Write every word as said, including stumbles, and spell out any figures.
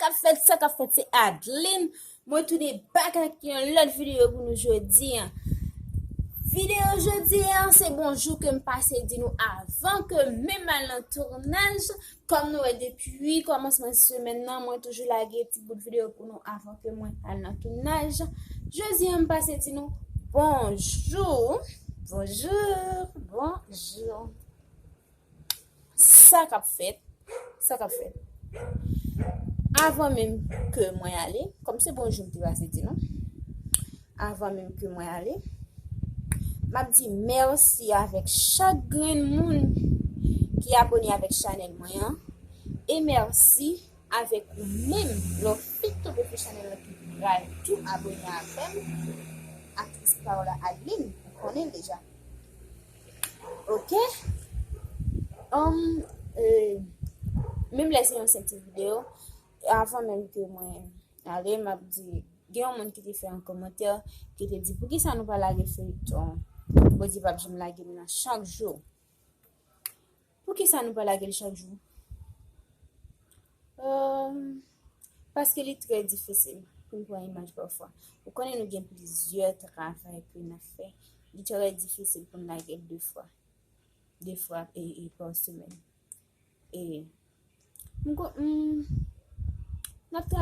Sa k ap fèt, sa k ap fèt, se Adeline. Mwen tounen back ak yon lòt videyo pou nou jodi a. Videyo jodi a, se bonjou ke m pase di nou avan ke menm al nan tounaj. Kòm nou wè depi kòmansman semèn nan, mwen toujou lage ti bout videyo pou nou avan ke mwen al nan tounaj. Jodi a, m pase di nou bonjou, bonjou, bonjou. Sa k ap fèt, sa k ap fèt. Avan menm ke mwen ale, kòm se bonjou m te pase di nou, avan menm ke mwen ale, m ap di mèsi avèk chak grenn moun ki abone avèk chanèl mwen an. E mèsi avèk ou menm, lè w fin tonbe sou chanèl la ki pral tou abone avè m, aktris Paola Adeline, ou konnen l deja. Ok? Um, euh, menm lè se yon senp ti videyo, avan menm ke mwen ale, m ap di, gen yon moun ki te fè yon kòmantè, ki te di, "Poukisa nou pa lage feyton?" Bondye p ap janm lage m nan chak jou. Poukisa nou pa lage l chak jou? Euh, paske li trè difisil pou n pran imaj pafwa. Ou konnen nou gen plizyè travay ke n ap fè. Li trè difisil pou n lage l de fwa. De fwa e, e pa semèn. E m ko-, m, n ap